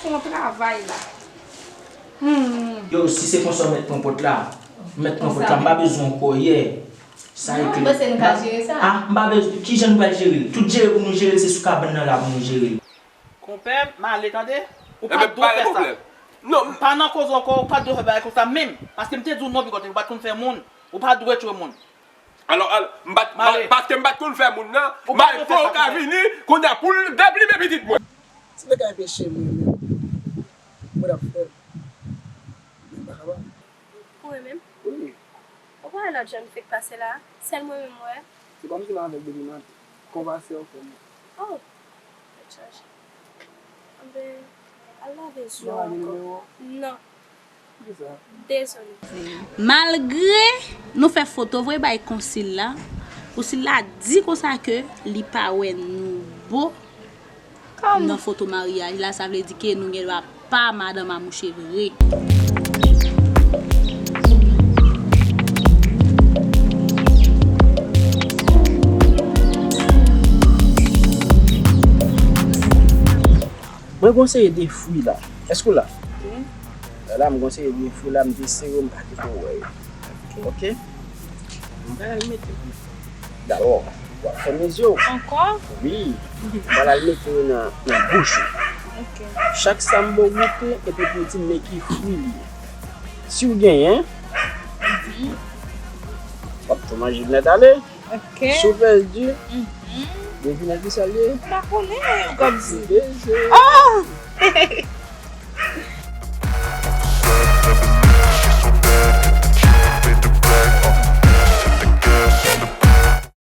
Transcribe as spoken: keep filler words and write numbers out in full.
Yon travay la. Hmm. Yo, si se konsa w mèt pran pòt la, mèt pran pòt la, m pa bezwen w ankò yè. Sa e klè. Mwen panse nou ka jere sa. Ah, m pa bezwen. Kijan nou pral jere l? Tout jere pou nou jere l, se sou kabann nan la pou nou jere l. Konpè, m ale tande. Ou pa dwe fè sa. Non. M pa nan koze ankò, ou pa dwe fè bagay konsa menm. Paske m te di w non, Bigot, ou pa t konn fè moun. Ou pa dwe tchwe moun. Alò, alò, m pa t, paske m pa t konn fè moun nan, m al fè w ka vini, kounye a pou l deplimen pitit mwen. Si te ka enpeche m renmen w, mwen t ap fè l. Men m pa kapab. Ou renmen m? Wi. Ou pa wè lòt jèn fèk pase la a? Sèl mwen menm m wè. Se kòmsi m avè l depi maten. Konvèsasyon fè m. Oh! Tèt chaje. Anben, al lave zye w ankò. Non. Poukisa? Dezole. Malgre nou fè foto voye bay konsil la, konsil la di konsa ke li pa wè nou bo nan foto maryaj la, sa vle di ke nou gen dwa pa madanm a mouche vre. Mwen gen yon seri de fwi la. Èske w la? Wi. Lè la, m gen yon seri de fwi la, m te sere, m pa te ko wè yo. Ok? M pral al mete yo. Dabò, w ap fèmen zye w. Ankò? Wi. M pral al mete yo nan, nan bouch ou. Ok. Chak sa m ba w goute, epi pou w di m men ki fwi li ye. Si w genyen, w ap tou manje l nèt ale. Ok. Si w pèdi, devinèt ki sa l ye? M pa konnen, ou k ap di. Oh!